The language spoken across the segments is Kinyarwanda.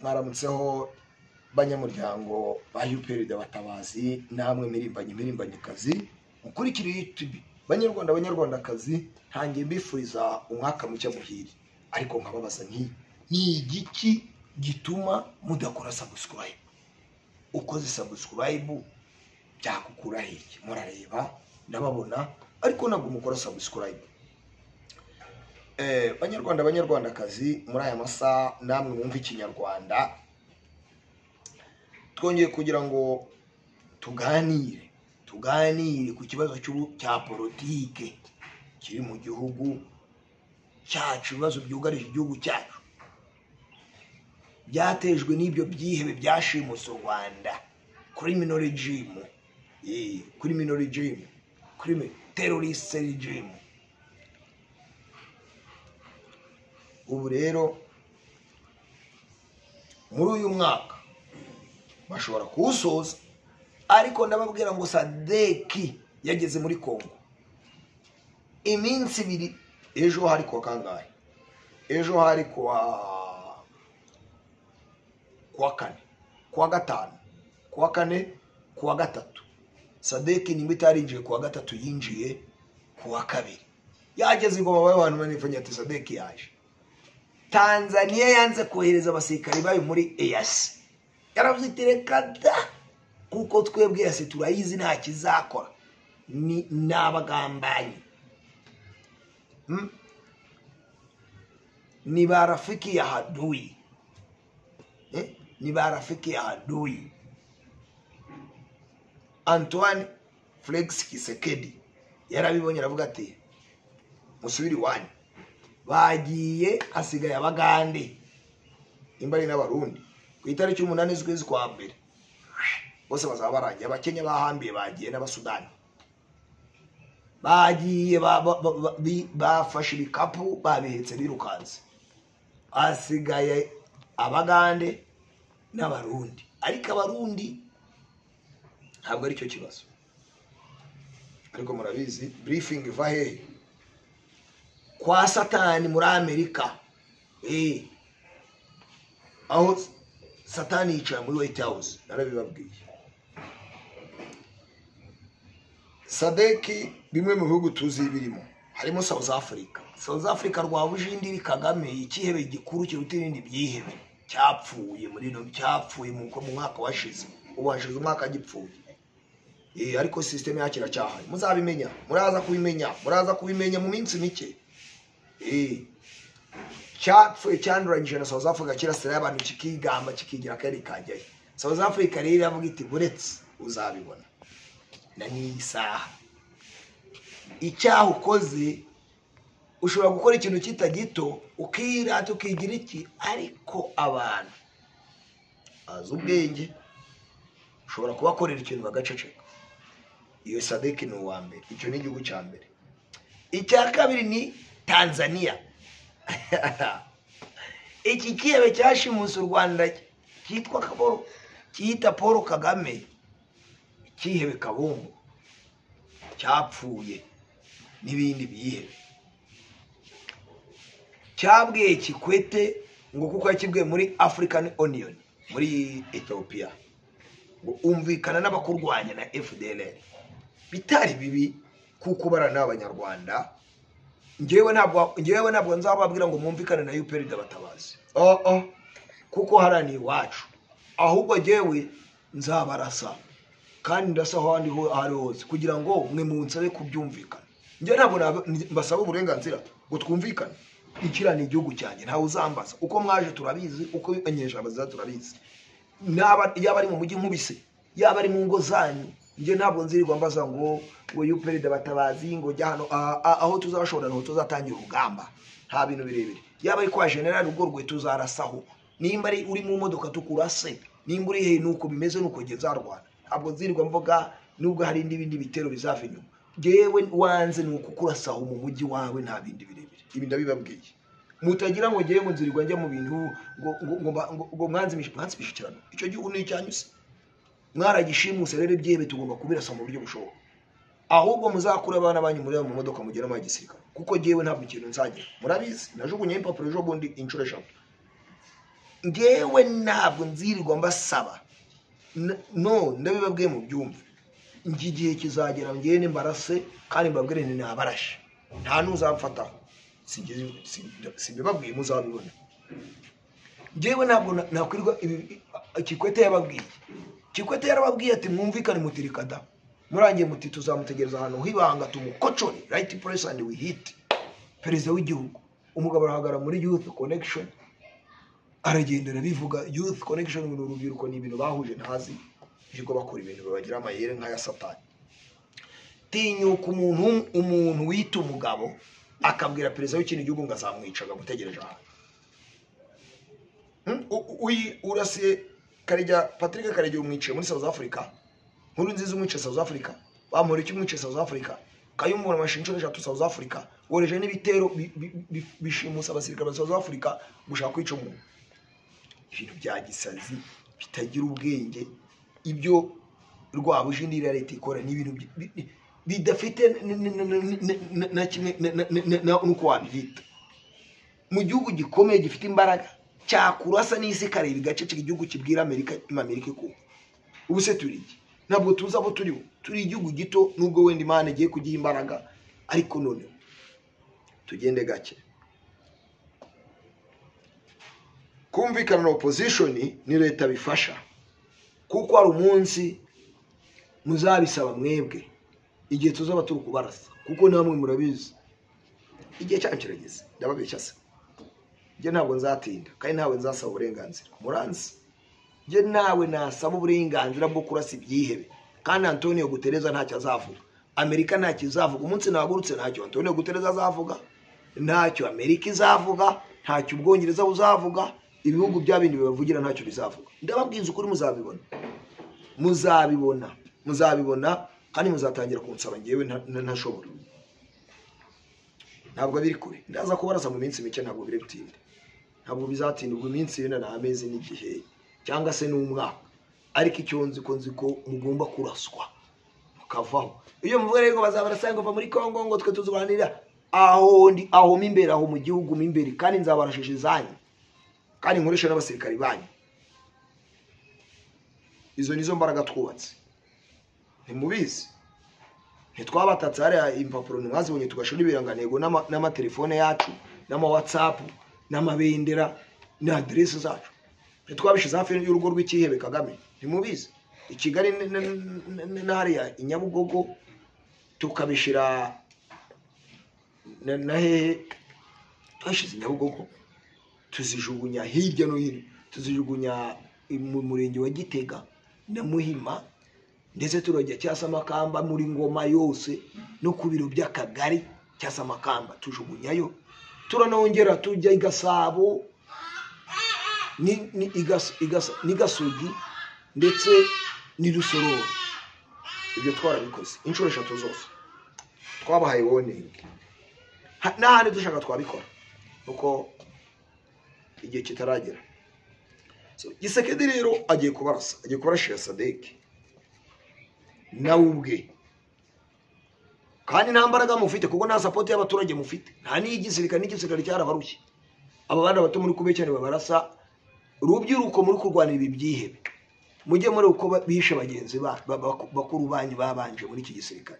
Mwaramutseho banyamuryango ba UPRD Abatabazi, namwe mirimbanye mirimbanyikazi mukurikira YouTube, banyarwanda banyarwandakazi, ntangiye mbifuriza umwaka mushya muhire. Ariko nkababaza nti ni igiki gituma mudakora subscribe? Ukoze subscribe byakukura hirya. Murareba ndababona, ariko ntabwo mukora subscribe. Banyarwanda banyarwandakazi, muri aya masaha namwe mwumva ikinyarwanda, twongeye kugira ngo tuganire ku kibazo cya politike kiri mu gihugu cyacu, ibibazo byugarije igihugu cyacu byatejwe n'ibyo byihebe byashimuse u Rwanda, criminal regime, criminal regime, terrorist regime. Ubu rero muri uyu mwaka bashobora kuwusoza, ariko ndababwira ngo Sadeki yageze muri Kongo iminsi ibiri. Ejo hari kuwa kangahe? Ejo hari kuwa kane, kuwa gatanu, kuwa kane, kuwa gatatu. Sadeki nimba itarinjiye kuwa gatatu, yinjiye kuwa kabiri. Yageze ingoma abantu banifanya ati Sadeki yaje. Tanzania yanze kohereza abasirikari bayo muri EAC. Yaravuze iti reka da, kuko twebwe EAC turayizi nta kizakora, ni n'abagambanyi, ni barafiki ya hadui, ni barafiki ya hadui. Antoine Felix Tshisekedi yarabibonye aravuga ati musubiri wanyu. Bagiye hasigaye abagande imbari n'abarundi ku itariki 8 z'ukwezi kwa mbere bose bazaba barangiye. Abakenya bahambiye bagiye, n'abasudani bagiye, bafashe ibikapu babihetse birukanse. Hasigaye abagande n'abarundi, ariko abarundi ntabwo aricyo kibazo. Ariko murabizi briefing iva hehe? Kwa Satani muri Amerika. Aho Satani yicaye muri White House, narabibabwiye. Sadeki bimwe mu bihugu tuzi birimo harimo South Africa. South Africa rwabujindiri Kagame, ikihebe gikuru kiruta ibindi byihebe cyapfuye muri no cyapfuye mu mwaka washize. Ubu hashize umwaka gipfuye. Ariko system yakira cyahaye. Muzabimenya, muraza kubimenya, muraza kubimenya mu minsi mike. Cyapfuye cyanduranyije na South Africa, kirasira abantu kikigamba kikigira kari kajyayo. South Africa rero iravuga iti buretse uzabibona na ni isaha. Icyaha ukoze ushobora gukora ikintu kitagito ukirata ukigira iki, ariko abantu azi ubwenge ushobora kubakorera ikintu bagaceceka. Iyo Sadeki ni uwa mbere, icyo ni igihugu cya mbere. Icya kabiri ni Tanzania. Iki kihebe cyashimuse u Rwanda cyitwa Kaboro, cyita Paul Kagame, kihebe Kabungu cyapfuye n'ibindi bihebe. Cyabwiye Kikwete ngo kuko yakibwiye muri African Union muri Ethiopia ngo umvikana n'abakurwanya na FDLR. Bitari bibi kuko barana n'abanyarwanda. Ngewe ntabwo nzababwira ngo mwumvikane na UPRD Abatabazi. Kuko harani iwacu. Ahubwo ngewe nzabarasa kandi ndasa aho ndi ari hose kugira ngo mwe munsabe kubyumvikana. Ngewe ntabwo mbasaba uburenganzira ngo twumvikane. Ikira ni igihugu cyanjye, ntawe uzambaza. Uko mwaje turabizi, uko inyeshyamba turabizi. Naba yaba ari mu mujyi nkubise, yaba ari mu ngo zanyu, nge ntabwo nzirirwa mbaza ngo UPRD Abatabazi ngo jya hano. Aho tuzabashobora niho tuzatangira urugamba, nta bintu birebire. Yaba ari kwa general ubwo rwe tuzarasaho, nimba ari uri mu modoka tukurase, nimba uri he nuko bimeze nuko nge nzarwana. Ntabwo nzirirwa mvuga nubwo hari n'ibindi bitero bizava inyuma. Ngewe wanze ni ukukurasaho mu mujyi wawe, nta bindi birebire. Ibi ndabibabwiye. Mutagira ngo ngewe ngo nzirirwa njya mu bintu ngo mwanze imishyikirano. Icyo gihugu ni icyanyu se? Mwaragishimuse rero ibyebe tugomba kubirasa mu buryo bushoboka. Ahubwo muzakura abana banyu muri mu modoka mugera mu gisirikare, kuko ngewe ntabwo ikintu nzagira. Murabizi najugunye impapuro ejo bundi inshuro 3. Ngewe ntabwo nzirirwa mbasaba, no ndabibabwiye mu byumve. Iki gihe kizagera ngene mbarase kandi mbabwire nti nabarashe, nta n'uzamfataho. Simbibabwiye muzabibona. Ngewe ntabwo nakwirwa Kikwete yababwiye. Kikwete yarababwiye ati mwumvikane mutirikada, murangiye muti tuzamutegereza ahantu h'ibanga tumukocore, right place and we hit. Perezida w'igihugu umugabo arahagara muri Youth Connection, aragenda arabivuga. Youth Connection ni urubyiruko, ni ibintu bahuje ntazi, birirwa bakora ibintu babagira amayeri nk'aya Satani. Tinyuka umuntu wita umugabo akabwira perezida w'ikindi gihugu ngo azamwica amutegereje ahantu. Urasiye Karegeya Patrick Karegeya umwiciye muri South Africa, Nkurunziza umwice South Africa, Bamporiki umwice South Africa, Kayumba amashinjo eshatu South Africa, woreje n'ibitero bishimusa abasirikare ba South Africa gushaka kwica umuntu. Ibintu bya gisazi bitagira ubwenge, ibyo Rwabujindiri leta ikora ni ibintu bidafite na kimwe nuko wabyita. Mu gihugu gikomeye gifite imbaraga cyakurasa n'isi kareba igace igihugu kibwira Amerika, Amerika ko ubu se turi iki? Ntabwo tuzi abo turiho, turi igihugu gito nubwo wenda Imana igiye kugiha imbaraga, ariko none tugende gake. Kumvikana na opposition ni leta bifasha, kuko ari umunsi muzabisaba mwebwe igihe tuzaba turi kubarasa, kuko namwe murabizi igihe cyanyu kirageze. Ndababeshya se? Njye ntabwo nzatinda kandi ntawe nzasaba uburenganzira, muranzi. Njye nawe nasaba uburenganzira bwo kurasa ibyihebe, kandi Antonio Guterres ntacyo azavuga, Amerika ntacyo izavuga. Umunsi nahagurutse ntacyo Antonio Guterres azavuga, ntacyo Amerika izavuga, ntacyo Ubwongereza buzavuga, ibihugu bya bindi bibavugira ntacyo bizavuga. Ndababwiza ukuri, muzabibona, muzabibona, muzabibona kandi muzatangira kunsaba ngewe ntashobora. Ntabwo biri kure, ndaza kubarasa mu minsi mike, ntabwo biri butinde, ntabwo bizatinda. Ubwo iminsi yenda ni amezi n'igihe cyangwa se n'umwaka, ariko icyo nzi ko nzi ko mugomba kuraswa mukavaho. Iyo muvuga rero bazabarasa ngo va muri Kongo ngo twe tuzwanira, aho ndi aho mimbere, aho mu gihugu mimbere, kandi nzabarashije zanyu, kandi nkoresha n'abasirikari banyu. Izo nizo mbaraga twubatse, ntimubizi. Ntitwabatatse hariya impapuro ntimwazibonye, tugashira ibirangantego n'amatelefone yacu n'ama WhatsApp n'amabendera na aderesi zacu. Ntitwabishize hafi y'urugo rw'ikihebe Kagame, ntimubizi. I Kigali n'hariya i Nyabugogo tukabishira na hehe, twashize i Nyabugogo tuzijugunya hirya no hino, tuzijugunya mu murenge wa Gitega na Muhima, ndetse turajya Cyasamakamba muri Ngoma yose no ku biro by'akagari Cyasamakamba tujugunyayo. Turanongera tujya i Gasabo ni Gasogi ndetse ni Rusororo. Ibyo twarabikoze inshuro eshatu zose, twabahaye warning. N'ahandi dushaka twabikora nuko igihe kitaragera. So Gisekedi rero agiye kubarasa, agiye kubarashira Sadek nawe ubwe, kandi nta mbaraga mufite kuko nta support y'abaturage mufite, nta n'igisirikare, n'igisirikare cyarabarushye. Aba bana bato muri kubecane babarasa, rubyiruko muri kurwanira ibi byihebe, mujye muri uko bishe bagenzi bakuru banyu babanje muri iki gisirikare.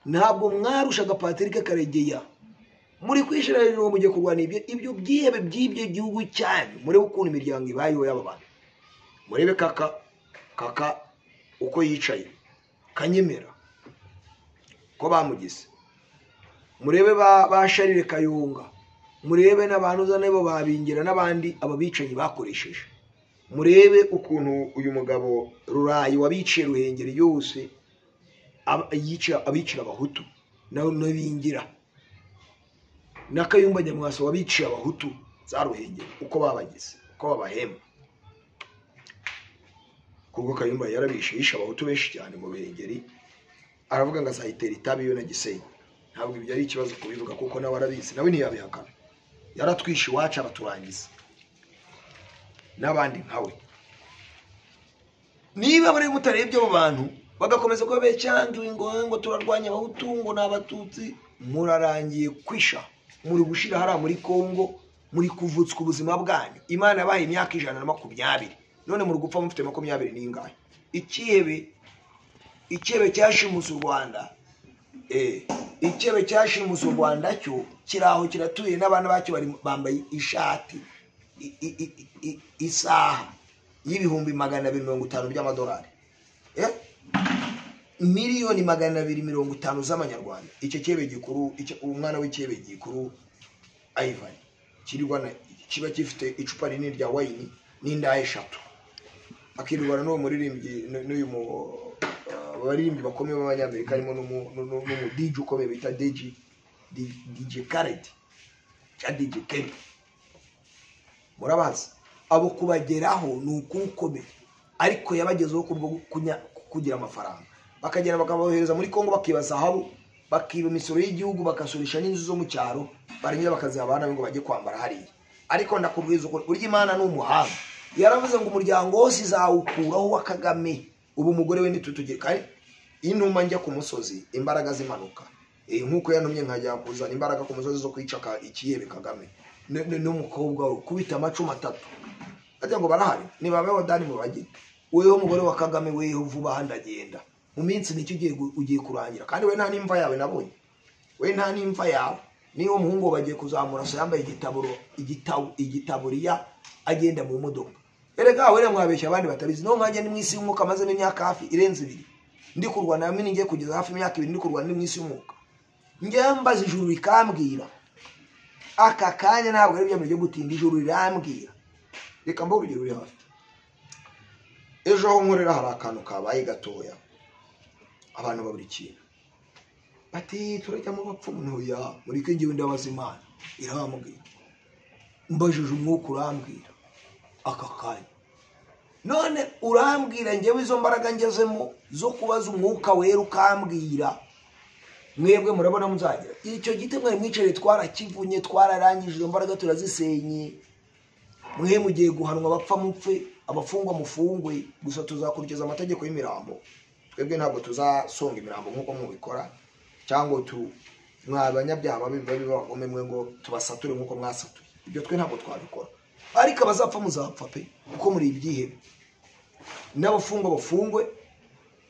Ntabwo mwarushaga Patrick Karegeya, muri kwishira rero mujye kurwanira ibyo byihebe by'ibyo gihugu cyanyu. Murebe ukuntu imiryango ibayeho y'aba bantu, murebe kaka uko yicaye Kanyemera ko bamugize, murebe ba Sharire Kayunga, murebe n'abantu nabo babingira n'abandi aba bicanyi bakoresheje, murebe ukuntu uyu mugabo Rurayi wabiciye Ruhengeri yose abicira abahutu n'abingira, na Kayumba Nyamwasa wabiciye abahutu za Ruhengeri uko babagize, uko babahemba. Kuko Kayumba yarabishe, yishe abahutu benshi cyane mu Ruhengeri, aravuga ngo azayitera itabi yo na Gisenyi. Ntabwo ibyo ari ikibazo kubivuga kuko nawe arabizi, nawe ntiyabihakana. Yaratwishe iwacu abaturangiza n'abandi nkawe. Niba bari mutarebye abo bantu bagakomeza kuba cyangwa ngo turarwanya abahutu ngo n'abatutsi, murarangiye kwisha, muri gushira hariya muri Kongo, Muri kuvutswa ubuzima bwanyu. Imana yabahaye imyaka 120, none muri gupfa mufite 20 n'ingahe? Ikihebe cyashimuse u Rwanda, ikihebe cyashimuse u Rwanda cyo kiraho kiratuye n'abana bacyo bambaye ishati isaha y'250,000 by'amadolari, 250,000,000 z'amanyarwanda. Icyo kihebe gikuru, umwana w'ikihebe gikuru Ivan kirirwana kiba gifite icupa rinini rya wine n'inda eshatu, akirwana n'uwo muririmbyi n'uyu baririmbyi bakomeye b'abanyamerika, harimo n'umu DJ ukomeye bita DJ Khaled cyangwa DJ Ken. Murabazi abo kubageraho ni ukukomeye, ariko yabagezeho kubwo kugira amafaranga, bakagera bakabohereza muri Kongo, bakiba zahabu, bakiba imisoro y'igihugu, bakasurisha n'inzu zo mu cyaro, barangira bakaziha abana ngo bajye kwambara hariya. Ariko ndakubwiza ukuri, burya Imana ni umuhanga. Yaravuze ngo umuryango wose izawukuraho wa Kagame. Ubu umugore we ntitutugire kandi inuma njya ku musozi imbaraga zimanuka, nkuko yantumye nkajya kuzana imbaraga ku musozi zo kwica ikihebe Kagame n'umukobwa we kubita amacumu 3. Ajya ngo barahari nibabeho Dani mubagire. Weho umugore wa Kagame, weho vuba aha ndagenda mu minsi nicyo ugiye kurangira. Kandi we nta n'imva yawe nabonye, we nta n'imva yawe. Niyo umuhungu bagiye kuzamura so yambaye igitaburiya agenda mu modoka. Erega we mwabeshya abandi batabizi. No nkanjye ni mu isi y'umwuka maze n'imyaka hafi irenze 2 ndi kurwana, mimi ngiye kugeza hafi imyaka 2 ndi kurwana ni mu isi y'umwuka. Ngiye mbaza ijuru rikambwira. Aka kanya ntabwo ari byo gutinda, ijuru rirambwira. Reka mbo urugero ruri hafi. Ejo aho nkorera hari akantu kabaye gatoya, abantu baburi kintu bati turajya mu bapfumu. Ntoya muri ko ngiye ndabaza Imana irambwira, mbajije umwuka urambwira aka kanya. None urambwira ngewe izo mbaraga ngezemo zo kubaza umwuka wera ukambwira, mwebwe murabona muzagira icyo giti mwari mwicare twarakivunye, twararangije izo mbaraga turazisenye. Mwe mugiye guhanwa, abapfa mupfe, abafungwa mufungwe, gusa tuzakurikiza amategeko y'imirambo. Twebwe ntabwo tuzasonga imirambo nkuko mubikora, cyangwa tu mwabanyabyaha babi bagome mwe ngo tubasature nkuko mwasatuye. Ibyo twe ntabwo twabikora, ariko abazapfa muzapfa pe, kuko muri ibyihebe. N'abafungwa bafungwe,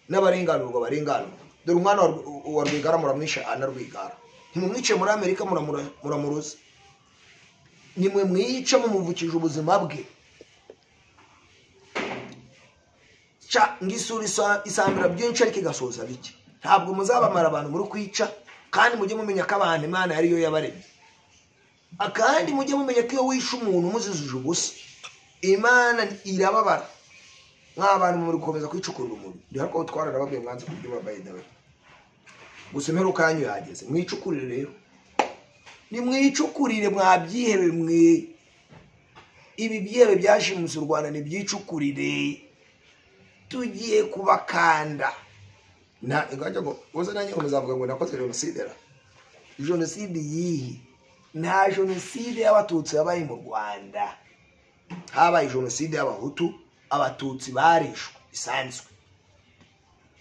n'abarenganurwa barenganurwe. Dore umwana wa Rwigara muramwisha ana Rwigara, ntimumwice muri Amerika muramuruza. Nimwe mwica mumuvukije ubuzima bwe. Cha ngisura isambira byinshi ariko igasoza bike. Ntabwo muzabamara abantu muri kwica, kandi mujye mumenya ko abantu Imana ariyo yabaremye. Akandi mujye mumenya ko iyo wishe umuntu umuzizuje ubusa, Imana irababara. Mw'abantu muri gukomeza kwicukurira umubiri. Ndi ariko twararababwiye mwanze kubyumva by the way. Gusa imperuka yanyu yageze, mwicukurire rero. Nimwicukurire mwabyihebe mwe. Ibi byihebe byashimuse u Rwanda nibyicukurire. Tugiye kubakanda. Na ngajya ngo uze nanjye muzavuga ngo nakoze jenoside ra. Jenoside yihe? Nta jenoside y'abatutsi yabaye mu Rwanda. Habaye jenoside y'abahutu, abatutsi barishwe bisanzwe.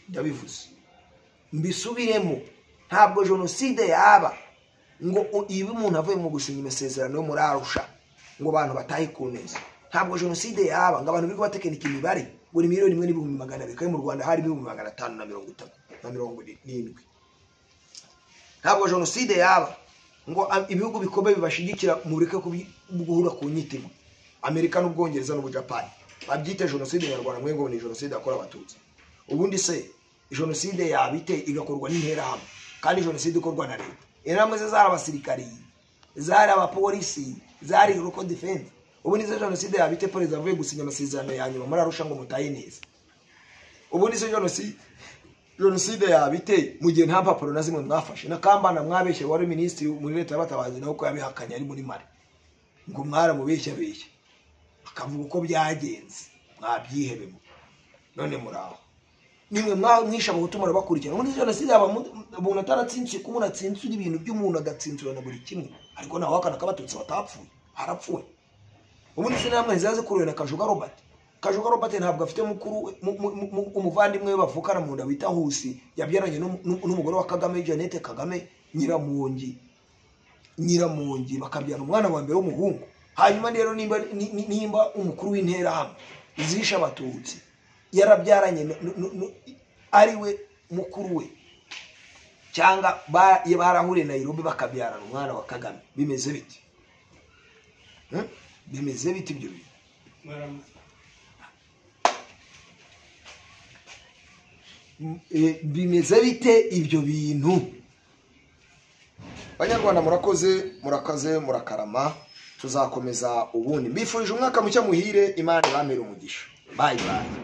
Ndabivuze mbisubiremo, ntabwo jenoside yaba ngo ibe umuntu avuye mu gusinya amasezerano yo muri Arusha ngo abantu batahe ku neza. Ntabwo jenoside yaba ngo abantu birirwa batekinika imibare ngo ni 1,200,000, kandi mu Rwanda hari 530,000. Ntabwo jenoside yaba ngo ibihugu bikomeye bibashigikira mureke guhura ku nyitima, Amerika n'Ubwongereza n'Ubujapani babyite jenoside nyarwanda, mwe ngo ni jenoside yakorewe abatutsi. Ubundi se jenoside yabite igakorwa n'interahamwe, kandi jenoside ikorwa na leta. Interahamwe ze zari abasirikari, zari abapolisi, zari local defense. Ubundi se jenoside yabite perezida avuye gusinya amasezerano ya nyuma muri Arusha ngo mutaye neza. Ubundi se jenoside yabite mu gihe nta mpapuro na zimwe mwafashe. Na Kambanda mwabeshye wari minisitiri muri leta y'abatabazi nawe ko yabihakanye ari muri Mali, ngo mwaramubeshya beshya akavuga uko byagenze, mwabyihebemo. None muraho nimwe mwisha abahutu murabakurikirana. Ubundi jenoside yaba umuntu ataratsinze, ko umuntu atsinzura ibintu by'umuntu agatsinzura na buri kimwe, ariko nawe wakana ko abatutsi batapfuye, harapfuye. Ubundi se namwe zaze kuruye na Kajuga Robert. Kajuga Robert ntabwo afite mukuru umuvandimwe we bavukana mu nda bita Husi, yabyaranye n'umugore wa Kagame Jeannette Kagame Nyiramongi. Nyiramongi bakabyara umwana wa mbere w'umuhungu. Hanyuma rero nimba umukuru w'interahamwe zishe abatutsi yarabyaranye ari we mukuru we, cyangwa barahuriye Nairobi bakabyarana umwana wa Kagame, bimeze bite? Bimeze bite ibyo bintu? Bimeze bite ibyo bintu? Banyarwanda murakoze, murakaze, murakarama. Tuzakomeza ubundi. Mbifurije umwaka mushya muhire, Imana ibamere umugisha. Bye bye.